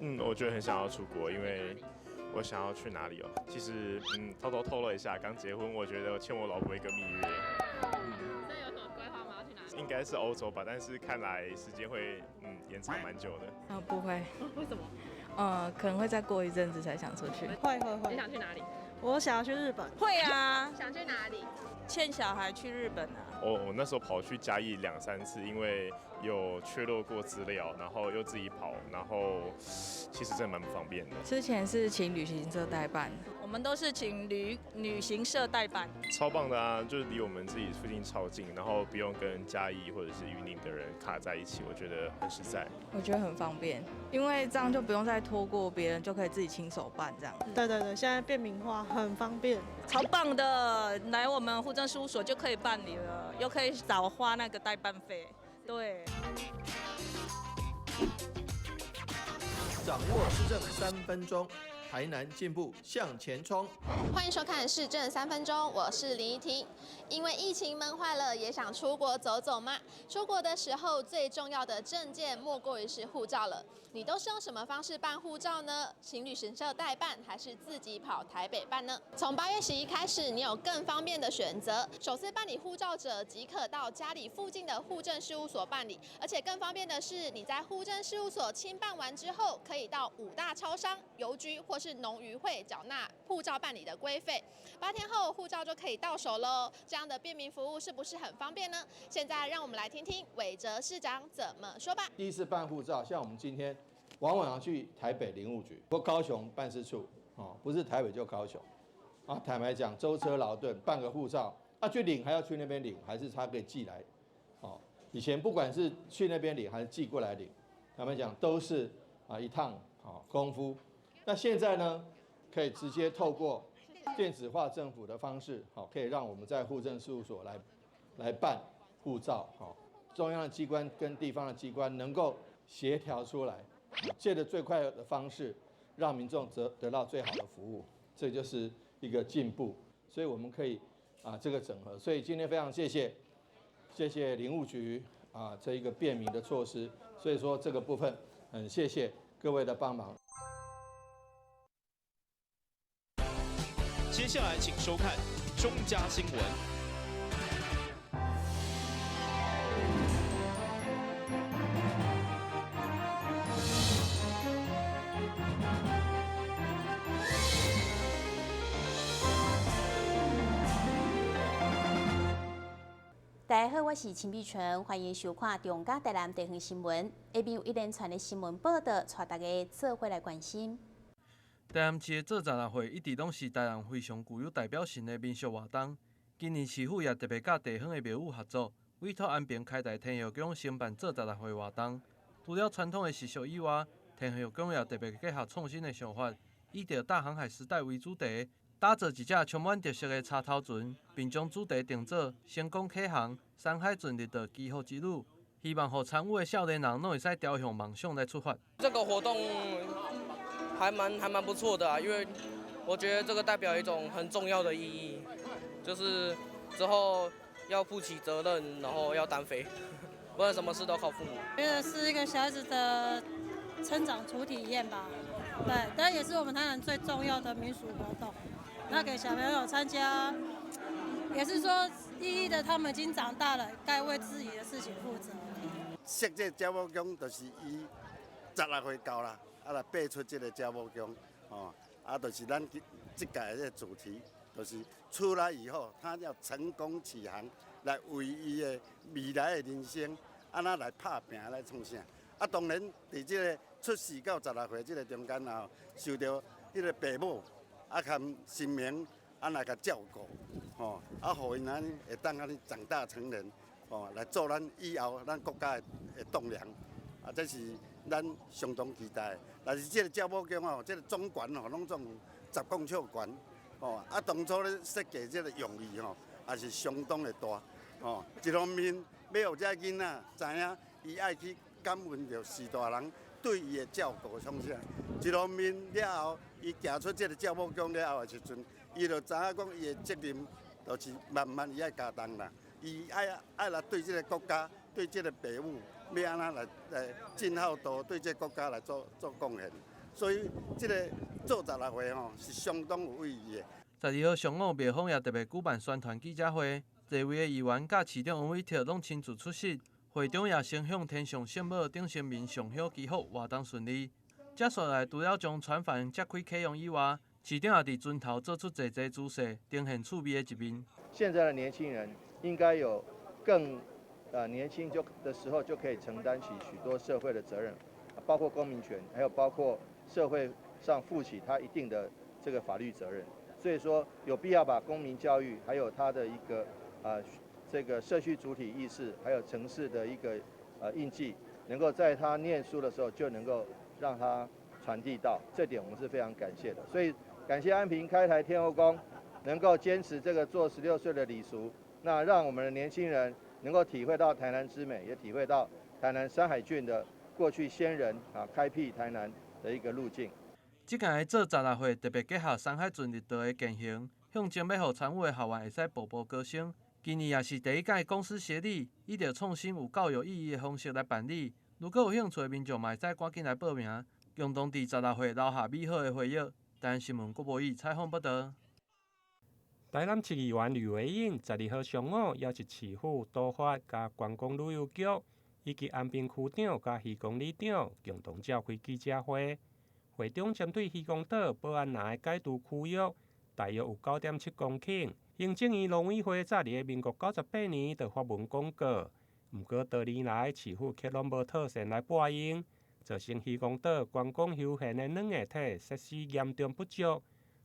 嗯，我覺得很想要出國，因為我想要去哪裡哦？其實，偷偷透露一下，剛結婚，我覺得我欠我老婆一個蜜月。所以有什麼規劃嗎？要去哪裡？應該是歐洲吧，但是看來時間會延長蠻久的。啊，不會。為什麼？可能會再過一陣子才想出去。會會會。你想去哪裡？我想要去日本。會啊。想去哪裡？欠小孩去日本啊。我那時候跑去嘉義兩三次，因為有缺漏過資料，然後又自己跑，然後其實真的蠻不方便的。之前是請旅行社代辦，我們都是請旅行社代辦。超棒的啊，就是離我們自己附近超近，然後不用跟嘉義或者是雲林的人卡在一起，我覺得很實在。我覺得很方便，因為這樣就不用再拖過別人，就可以自己親手辦這樣。對對對，現在便民化很方便，超棒的，來我們戶政事務所就可以辦理了，又可以少花那個代辦費。對。掌握市政3分鐘，台南進步向前衝。歡迎收看市政三分鐘，我是林怡婷。因為疫情悶壞了，也想出國走走嗎？出國的時候最重要的證件莫過於是護照了。你都是用什麼方式辦護照呢？請旅行社代辦，還是自己跑台北辦呢？從8月11開始，你有更方便的選擇。首次辦理護照者即可到家裡附近的戶政事務所辦理，而且更方便的是，你在戶政事務所清辦完之後，可以到五大超商、郵局或是農漁會繳納護照辦理的規費。8天後護照就可以到手嘍。這樣的便民服務是不是很方便呢？現在讓我們來聽聽偉哲市長怎麼說吧。第一次辦護照，像我們今天往往要去台北林務局或高雄辦事處，哦，不是台北就高雄。啊，坦白講，舟車勞頓辦個護照，啊，去領還要去那邊領，還是他可以寄來？哦，以前不管是去那邊領還是寄過來領，坦白講都是一趟功夫。那現在呢，可以直接透過電子化政府的方式，好，可以讓我們在戶政事務所來辦護照，好，中央的機關跟地方的機關能夠協調出來，借著最快的方式，讓民眾得到最好的服務，這就是一個進步。所以我們可以這個整合。所以今天非常謝謝林務局這一個便民的措施。所以說這個部分很謝謝各位的幫忙。接下來請收看中嘉新聞。大家好，我是陳美純，歡迎收看中嘉台南地方新聞。下面有一連串的新聞報道，帶大家做伙來關心。台南市的做十六歲一直攏是台南非常具有代表性的民俗活動。今年市府也特別佮地方的廟宇合作，委託安平開台天后宮承辦做十六歲活動。除了傳統的習俗以外，天后宮也特別結合創新的想法，以著大航海時代為主題，打造一隻充滿特色的插頭船，並將主題定做成功啟航、山海船綠道祈福之旅，希望予參與的少年人攏會使朝向夢想來出發。這個活動還蠻不錯的啊，因為我覺得這個代表一種很重要的意義，就是之後要負起責任，然後要單飛，不然什麼事都靠父母。覺得是一個小孩子的成長初體驗吧，對，但也是我們台南最重要的民俗活動。那給小朋友參加，也是說意義的，他們已經長大了，該為自己的事情負責。設這個鳥母宮，就是伊16歲到啦。啊，來爬出這個鳥母宮，哦，啊，就是咱這屆的這個主題，就是出來以後，他要成功啟航，來為伊的未來的人生，按怎來拍拚來創啥？啊，當然，佇這個出世到十六歲這個中間啊，受著彼個爸母啊，含神明啊來共照顧，吼，啊，予𪜶按呢會當按呢長大成人，吼，來做咱以後咱國家的棟梁，啊，這是咱相當期待。但是這個鳥母宮吼，這個總懸吼，攏總有10公尺懸，吼，啊，當初咧設計這個用意吼，也是相當的大，吼。一方面欲予這囡仔知影，伊愛去感恩著序大人對伊的照顧創啥。一方面了後，伊行出這個鳥母宮了後的時陣，伊就知影講伊的責任，就是慢慢伊愛加重啦。伊愛來對這個國家，對這個爸母，欲按怎來盡孝道，對這個國家來做貢獻。所以這个做十六歲吼是相當有意義的。 12號上午，廟方也特別舉辦宣傳記者會，濟位的議員佮市長黃偉哲攏親自出席。會長也先向天上聖母等神明上香祈福，活動順利。接下來，除了將船帆拆開啟用以外，市長也佇船頭做出濟濟姿勢，呈現趣味的一面。現在的年輕人應該有更年輕就的時候就可以承擔起許多社會的責任，包括公民權，還有包括社會上負起他一定的這個法律責任。所以說有必要把公民教育，還有他的一個這個社區主體意識，還有城市的一個印記，能夠在他念書的時候就能夠讓他傳遞到，這點我們是非常感謝的。所以感謝安平開台天後宮能夠堅持這個做16歲的禮俗，那讓我們的年輕人能夠體會到台南之美，也體會到台南山海郡的過去先人啊開闢台南的一個路徑。這屆的做十六歲特別結合山海圳綠道的健行，向前欲予參與的學員會使步步高升。今年也是第一屆公私協力，以著創新有教育意義的方式來辦理。如果有興趣的民眾，嘛會使趕緊來報名，共同佇十六歲留下美好的回憶。台南新聞郭博宇採訪報導。台南市議員呂維穎12號上午，邀集市府都發佮觀光旅遊局以及安平區長佮漁港里長共同召開記者會。會中針對漁光島保安林的解除區域，大約有9.7公頃。行政院農委會早佇民國98年就發文公告，毋過多年來市府卻攏無妥善來撥用，造成漁光島觀光休閒的軟硬體設施嚴重不足。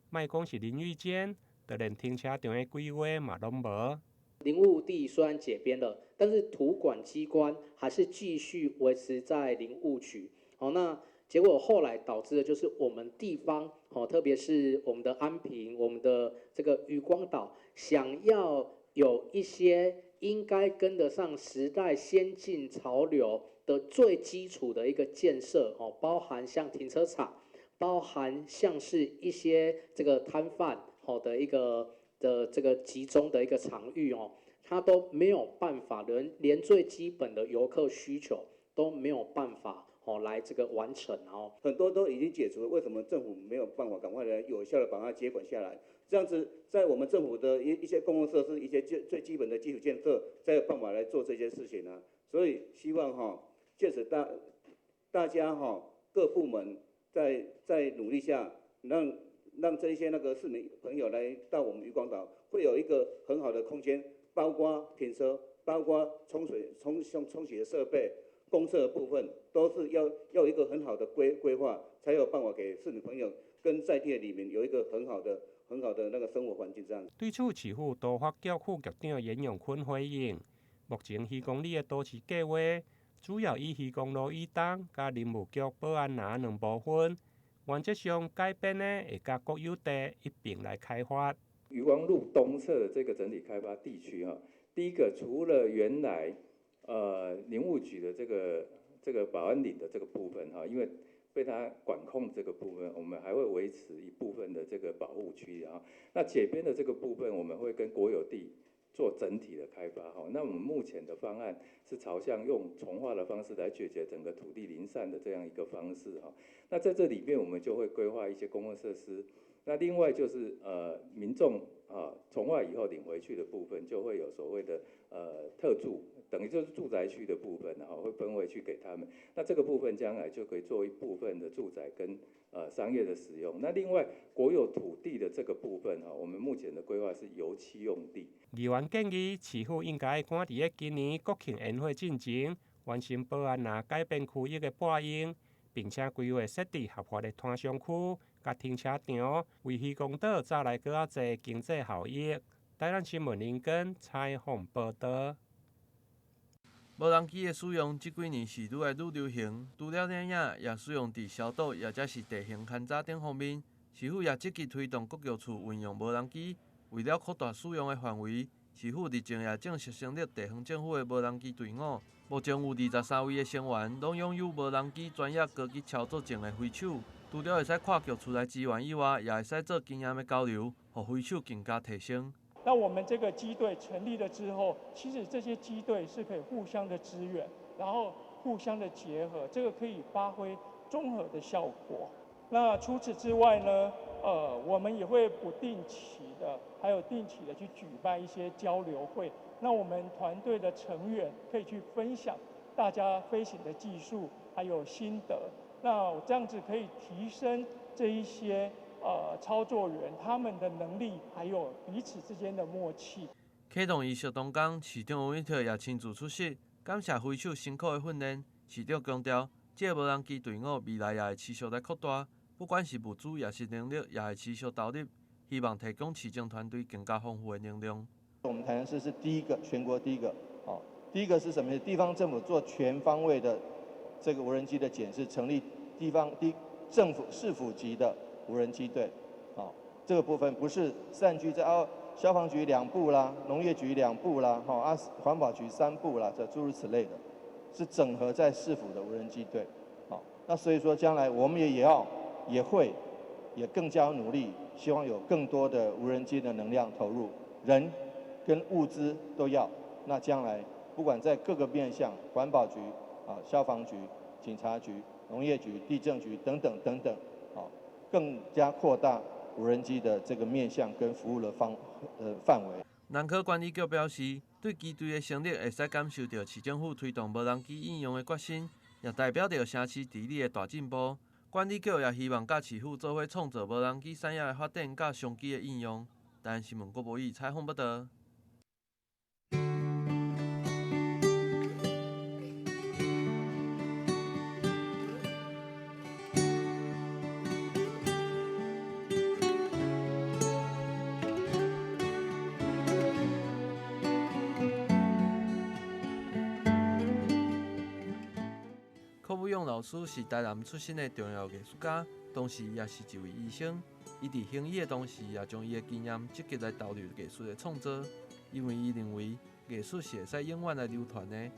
莫講是淋浴間，就連停車場的規劃嘛攏無。林務地雖然解編了，但是土管機關還是繼續維持在林務局。好，那結果後來導致的就是我們地方，哦，特別是我們的安平、我們的這個漁光島，想要有一些應該跟得上時代先進潮流的最基礎的一個建設，哦，包含像停車場，包含像是一些這個攤販，好的一個的這個集中的一個場域，哦，它都沒有辦法，連最基本的遊客需求都沒有辦法。哦，來這個完成哦，很多都已經解除了，為什麼政府沒有辦法趕快來有效的把它接管下來？這樣子，在我們政府的一些公共設施、一些最最基本的基礎建設，才有辦法來做這些事情呢。所以希望哈，借此大家哈各部門在努力下，讓這一些那個市民朋友來到我們漁光島，會有一個很好的空間，包括停車，包括沖水沖沖沖洗的設備。公廁的部分都是要一個很好的規劃，才有辦法給市民朋友跟在地的里民有一個很好的那個生活環境。這樣。對此，市府都發局副局長顏永坤回應：目前漁光里的都市計劃主要以漁光路以東佮林務局保安林兩部分，原則上改變的會佮國有地一併來開發。漁光路東側的這個整體開發地區哈，第一個除了原來林務局的這個保安林的這個部分哈，因為被它管控這個部分，我們還會維持一部分的這個保護區啊。那解編的這個部分，我們會跟國有地做整體的開發哈。那我們目前的方案是朝向用重劃的方式來解決整個土地零散的這樣一個方式哈。那在這裡面，我們就會規劃一些公共設施。那另外就是民眾啊重劃以後領回去的部分，就會有所謂的特住。等於就是住宅區的部分，然後會分回去給他們。那這個部分將來就可以做一部分的住宅跟商業的使用。那另外國有土地的這個部分哈，我們目前的規劃是油漆用地。議員建議市府應該趕佇咧今年國慶煙火進前完成保安林改變區域的撥用，並且規劃設置合法的攤商區佮停車場，為漁光島帶來閣較濟經濟效益。台南新聞林根採訪報導。無人機的使用，這幾年是愈來愈流行。除了攝影，也使用佇消毒，抑者是地形勘查等方面。市府也積極推動各局處運用無人機，為了擴大使用的範圍，市府日前也正式成立地方政府的無人機隊伍。目前有23位的成員，攏擁有無人機專業高級操作證的飛手。除了會使跨局處來支援以外，也會使做經驗的交流，予飛手更加提升。那我們這個機隊成立了之後，其實這些機隊是可以互相的支援，然後互相的結合，這個可以發揮綜合的效果。那除此之外呢，我們也會不定期的，還有定期的去舉辦一些交流會。那我們團隊的成員可以去分享大家飛行的技術，還有心得。那這樣子可以提升這一些操作員他們的能力，還有彼此之間的默契。啟動儀式當中，市長王偉特也親自出席，感謝飛手辛苦的訓練。市長強調，這個無人機隊伍未來也會持續來擴大，不管是物資也是能力，也會持續投入，希望提供市政團隊更加豐富的能量。我們台南市是第一個，全國第一個，哦，第一個是什麼？地方政府做全方位的這個無人機的檢視，成立地方地政府市府級的無人機隊，哦，這個部分不是散居在哦，消防局2部啦，農業局2部啦，吼啊，環保局3部啦，這諸如此類的，是整合在市府的無人機隊，好，那所以說將來我們也要也會也更加努力，希望有更多的無人機的能量投入，人跟物資都要。那將來不管在各個面向，環保局啊、消防局、警察局、農業局、地政局等等等等，啊，更加擴大無人機的這個面向跟服務的範圍。南科管理局表示，對機隊的成立，會使感受到市政府推動無人機應用的決心，也代表著城市治理的大進步。管理局也希望佮市府做伙創造無人機產業的發展佮商機的應用。台灣新聞郭博宇採訪報導。柯武勇老師是台南出身的重要藝術家，同時也是一位醫生。伊佇行醫的同時，也將伊的經驗積極來投入藝術的創作，因為伊認為藝術是會使永遠來流傳的。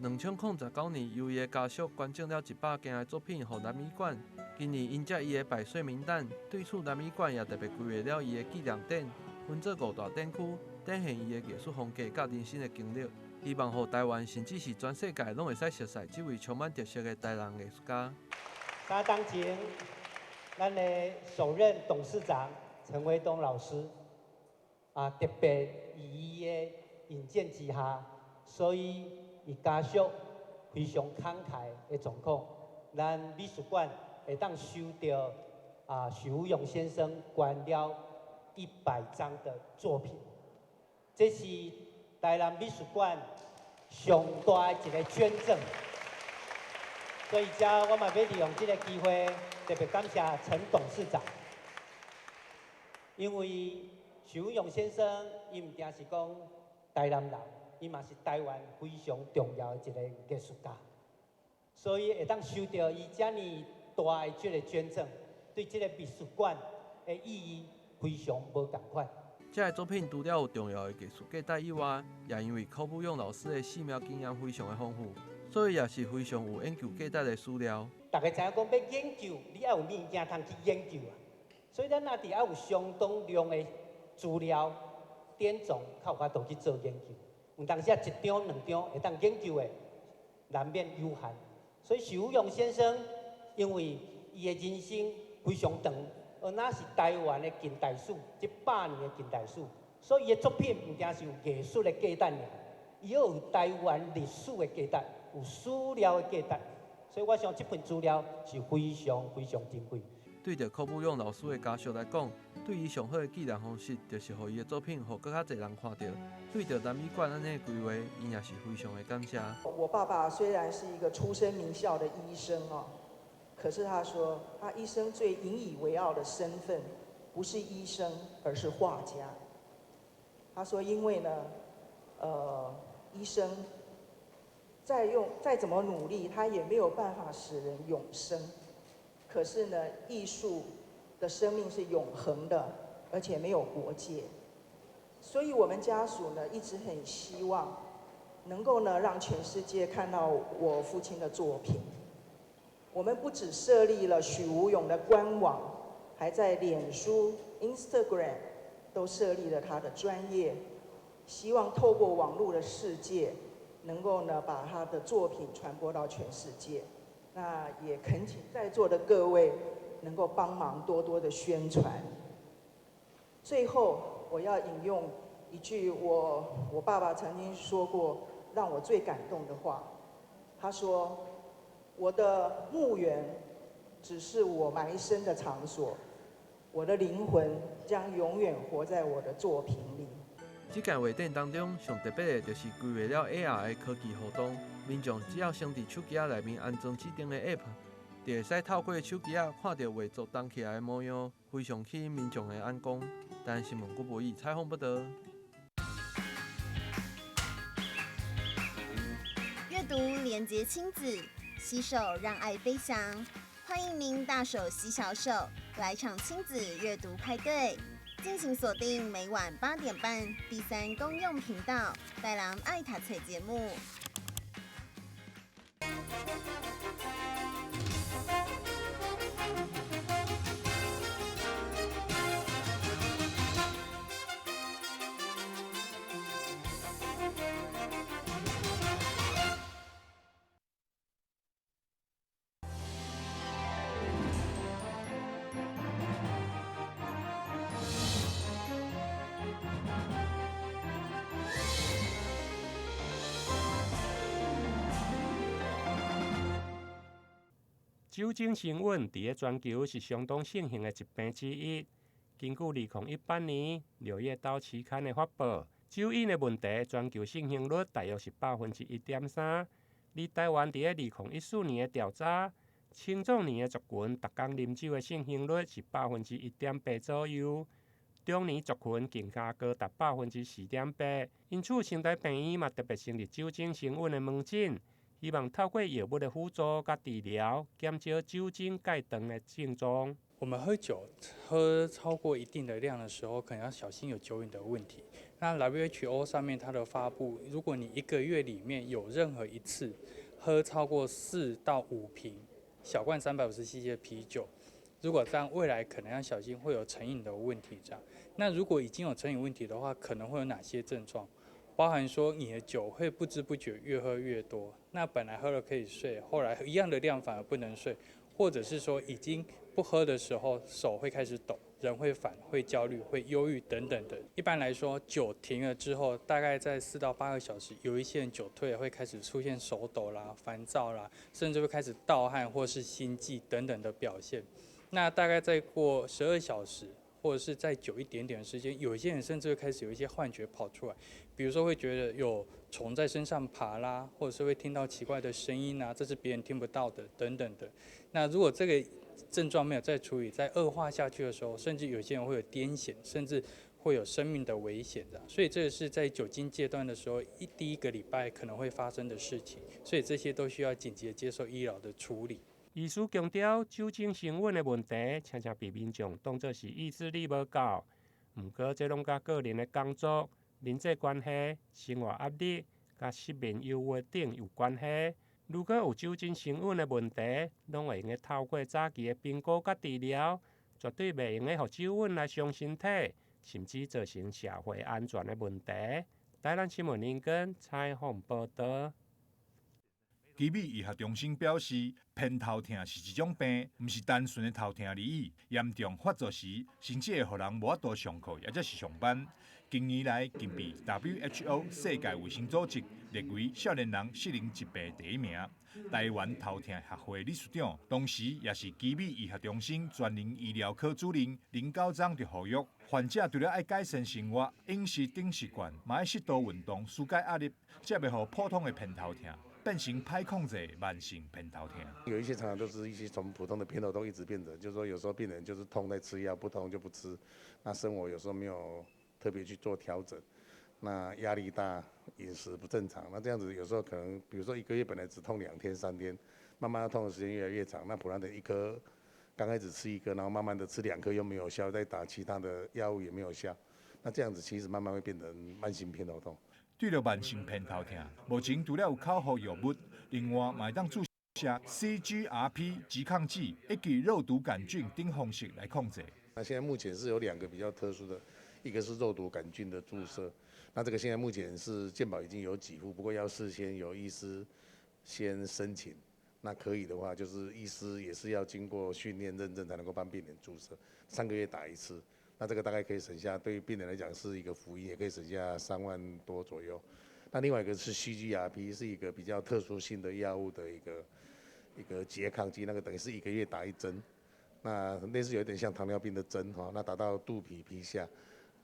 2019年，由伊的家屬捐贈了100件的作品予南美館。今年，因接伊的百歲名單，對此南美館也特別規劃了伊的紀念展，分做5大展區，展現伊的藝術風格佮人生的經歷。希望予台灣，甚至是全世界，攏會使熟悉這位充滿特色的台南藝術家。三當前，咱的首任董事長陳維東老師啊，特別以伊的引薦之下，所以伊家屬非常慷慨的狀況，咱美術館會當收到啊許武勇先生捐了100張的作品，這是台南美術館上大的一個捐贈，所以遮我嘛欲利用這個機會，特別感謝陳董事長，因為許武勇先生，伊毋定是講台南人，伊嘛是台灣非常重要的一個藝術家，所以會當收到伊遮爾大的這個捐贈，對這個美術館的意義非常無仝款。這个作品除了有重要的藝術價值以外，也因為柯武勇老師的寺廟經驗非常的豐富，所以也是非常有研究價值的資料。大家知影講，欲研究，你愛有物件通去研究啊。所以咱若佇愛有相當量的資料典藏，較有法度去做研究。有當時啊，一張兩張會當研究的，難免有限。所以許武勇先生，因為伊的人生非常長。而那是台灣的近代史，這100年的近代史，所以伊的作品毋定是有藝術的價值，伊閣有台灣歷史的價值，有史料的價值，所以我想這份資料是非常非常珍貴。對著柯武勇老師的家屬來講，對伊上好的紀念方式，就是予伊的作品予閣較濟人看著。對著南美館按呢規劃，伊也是非常的感謝。我爸爸雖然是一個出身名校的醫生哦。可是他說，他一生最引以為傲的身份，不是醫生，而是畫家。他說，因為呢，醫生再怎麼努力，他也沒有辦法使人永生。可是呢，藝術的生命是永恆的，而且沒有國界。所以我們家屬呢，一直很希望能夠呢，讓全世界看到我父親的作品。我們不只設立了許武勇的官網，還在臉書、Instagram 都設立了他的專頁，希望透過網絡的世界，能夠呢把他的作品傳播到全世界。那也懇請在座的各位，能夠幫忙多多的宣傳。最後，我要引用一句我爸爸曾經說過讓我最感動的話。他說：我的墓園只是我埋身的場所，我的靈魂將永遠活在我的作品裡。這屆畫展當中，上特別的就是規劃了 AR 的科技互動，民眾只要先佇手機仔內面安裝指定的 App，就會使透過手機仔看著畫作動起來的模樣，非常吸引民眾的眼光。台南新聞郭博義採訪報導。閱讀連結親子，攜手讓愛飛翔。歡迎您大手攜小手，來場親子閱讀派對。敬請鎖定每晚8點半第三公用頻道《台人愛讀冊》節目。酒精成癮佇咧全球是相當盛行的疾病之一。根據2018年《柳葉刀》期刊的發布，酒癮的問題全球盛行率大約是1.3%。而台灣佇咧2014年的調查，青壯年的族群逐工啉酒的盛行率是1.8%左右，中年族群更加高達4.8%。因此，成大病院嘛特別成立酒精成癮的門診。希望透過藥物的輔助佮治療，減少酒精戒斷的症狀。我們喝酒喝超過一定的量的時候，可能要小心有酒癮的問題。那 WHO 上面它的發布，如果你一個月裡面有任何一次喝超過4到5瓶小罐350 cc 的啤酒，如果這樣未來可能要小心會有成癮的問題。這樣，那如果已經有成癮問題的話，可能會有哪些症狀？包含說你的酒會不知不覺越喝越多，那本來喝了可以睡，後來一樣的量反而不能睡，或者是說已經不喝的時候手會開始抖，人會煩、會焦慮、會憂鬱等等的。一般來說，酒停了之後，大概在4到8個小時，有一些人酒退了會開始出現手抖啦、煩躁啦，甚至會開始盜汗或是心悸等等的表現。那大概再過12小時，或者是再久一點點的時間，有一些人甚至會開始有一些幻覺跑出來，比如說會覺得有蟲在身上爬啦，或者是會聽到奇怪的聲音啊，這是別人聽不到的等等的。那如果這個症狀沒有再處理，再惡化下去的時候，甚至有些人會有癲癇，甚至會有生命的危險的。所以這個是在酒精戒斷的時候，第一個禮拜可能會發生的事情，所以這些都需要緊急接受醫療的處理。醫師強調，酒精成癮的問題，常常被民眾當作是意志力無夠。毋過，這攏佮個人的工作、人際關係、生活壓力、佮失眠、憂鬱等有關係。如果有酒精成癮的問題，攏會用得透過早期的評估佮治療，絕對袂用得予酒癮來傷身體，甚至造成社會安全的問題。台南新聞林根採訪報導。奇美醫學中心表示，偏頭痛是一種病，毋是單純的頭痛而已。嚴重發作時，甚至會予人無法度上課，抑者是上班。近年來，更被 WHO 世界衛生組織列為少年人失能疾病第一名。台灣頭痛學會理事長，同時也是奇美醫學中心專任醫療科主任林高章就呼籲，患者除了愛改善生活、飲食等習慣，嘛愛適度運動，紓解壓力，才袂予普通的偏頭痛變成歹控制慢性偏頭痛。有一些常常都是一些從普通的偏頭痛一直變成，就是說有時候病人就是痛在吃藥，不痛就不吃。那生活有時候沒有特別去做調整，那壓力大，飲食不正常，那這樣子有時候可能，比如說一個月本來只痛2天3天，慢慢痛的時間越來越長。那普蘭的一顆，剛開始吃一顆，然後慢慢的吃2顆又沒有效，再打其他的藥物也沒有效，那這樣子其實慢慢會變成慢性偏頭痛。對著慢性偏頭痛，目前除了有口服藥物，另外嘛會當注射 CGRP 拮抗劑以及肉毒桿菌等方式來控制。那現在目前是有2個比較特殊的，一個是肉毒桿菌的注射，那這個現在目前是健保已經有給付，不過要事先由醫師先申請，那可以的話，就是醫師也是要經過訓練認證才能夠幫病人注射，3個月打一次。那這個大概可以省下，對於病人來講是一個福音，也可以省下3萬多左右。那另外一個是 CGRP，是一個比較特殊性的藥物的一個拮抗劑，那個等於是一個月打一針，那類似有點像糖尿病的針哈，那打到肚皮皮下，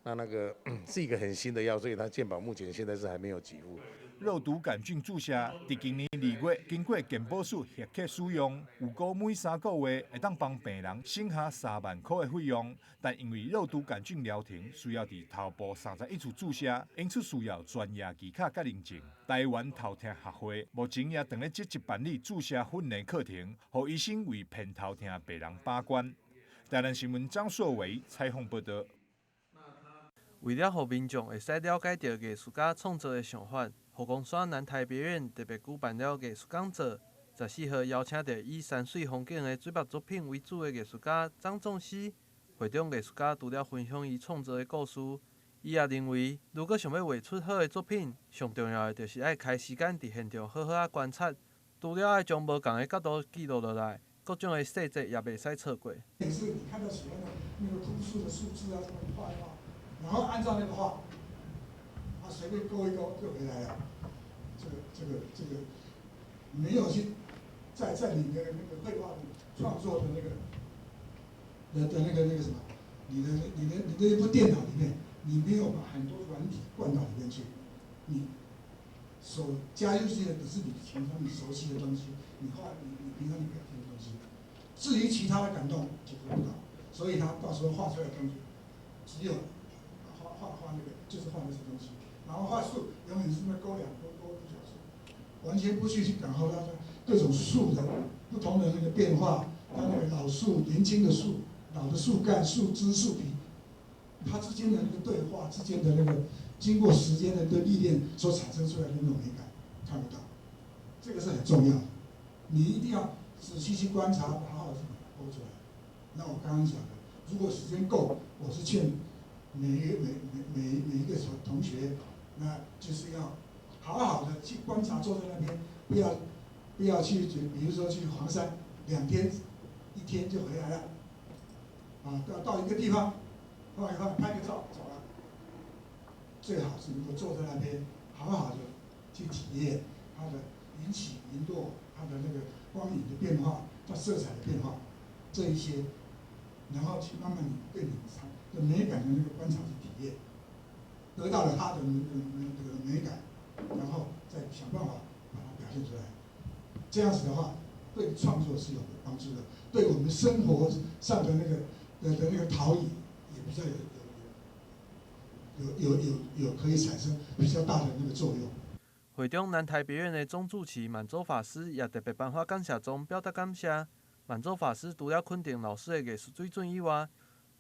那個是一個很新的藥，所以它健保目前現在是還沒有給付。肉毒桿菌注射，佇今年2月經過健保署核可使用，預估每3個月會當幫病人省下3萬箍的費用。但因為肉毒桿菌療程需要佇頭部31處注射，因此需要專業技巧佮認證。台灣頭痛學會目前也正咧積極辦理注射訓練課程，予醫生為偏頭痛病人把關。台南新聞張碩偉採訪報導。為了予民眾會使了解著藝術家創作的想法，佛光山南台別院特別舉辦了藝術講座。14號邀請著以山水風景的水墨作品為主的藝術家張仲熙。會中藝術家除了分享伊創作的故事，伊也認為，如果想欲畫出好的作品，上重要的就是愛開時間佇現場好好仔觀察，除了愛將無仝的角度記錄落來，各種的細節也袂使錯過。也是你看到喜歡的那個枯樹的樹枝啊，什麼畫一畫，然後按照那個畫，啊，隨便勾一勾就回來了。這個沒有去在你的那個繪畫的創作的那個的那個什麼，你的一部電腦裡面，你沒有把很多軟體灌到裡面去，你所加入去的只是你平常你熟悉的東西，你畫你平常你表現的東西，至於其他的感動解決不到，所以他到時候畫出來的東西，只有畫畫畫那個就是畫那些東西，然後畫樹永遠是那勾兩勾勾一小樹，完全不去感受它的各種樹的不同的那個變化，它那個老樹、年輕的樹、老的樹幹、樹枝、樹皮，它之間的那個對話之間的那個經過時間的對歷練所產生出來的那種美感，看不到，這個是很重要的，你一定要仔細去觀察，好好去把它勾出來。那我剛剛講的，如果時間夠，我是勸每一每每每每一個同學，那就是要好好的去觀察，坐在那邊，不要去，比如說去黃山，2天一天就回來了，啊，到一個地方，畫一畫，拍個照走了。最好是能夠坐在那邊，好好的去體驗它的雲起雲落，它的那個光影的變化，它色彩的變化，這一些，然後去慢慢對你的美感的那個觀察去體驗，得到了它的那個美感，然後再想辦法把它表現出來。這樣子的話，對創作是有幫助的，對我們生活上的那個的那個陶冶也比較有可以產生比較大的那個作用。會中南台別院的總住持滿洲法師也特別頒發感謝狀，表達感謝。滿洲法師除了肯定老師的藝術水準以外，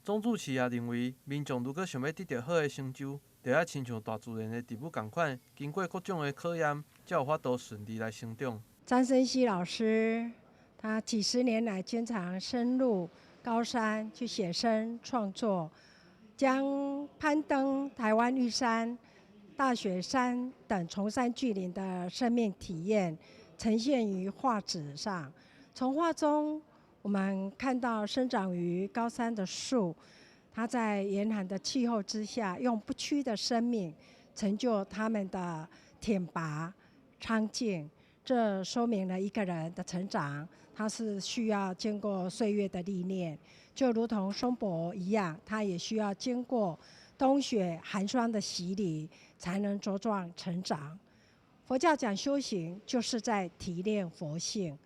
總住持也認為，民眾如果想欲得著好的成就，就愛親像大自然的植物仝款，經過各種的考驗，才有法度順利來成長。張森溪老師，他幾十年來經常深入高山去寫生創作，將攀登台灣玉山、大雪山等崇山峻嶺的生命體驗呈現於畫紙上。從畫中，我們看到生長於高山的樹，它在嚴寒的氣候之下，用不屈的生命成就他們的挺拔、蒼勁。這說明了一個人的成長，他是需要經過歲月的歷練，就如同松柏一樣，他也需要經過冬雪寒霜的洗禮，才能茁壯成長。佛教講修行，就是在提煉佛性。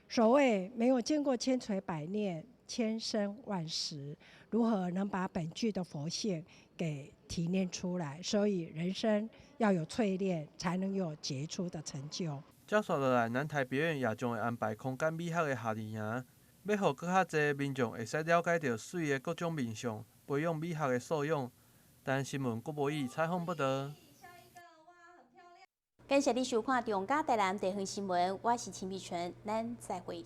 所謂沒有經過千錘百煉、千生萬世，如何能把本具的佛性給提煉出來？所以人生要有淬煉，才能有傑出的成就。接紲落來，南台別院也將會安排空間美學的夏令營，欲予閣較濟民眾會使了解著水的各種面向，培養美學的素養。台南新聞郭博義採訪報導。感謝你收看《中嘉台南地方新聞》，我是秦美純，咱再會。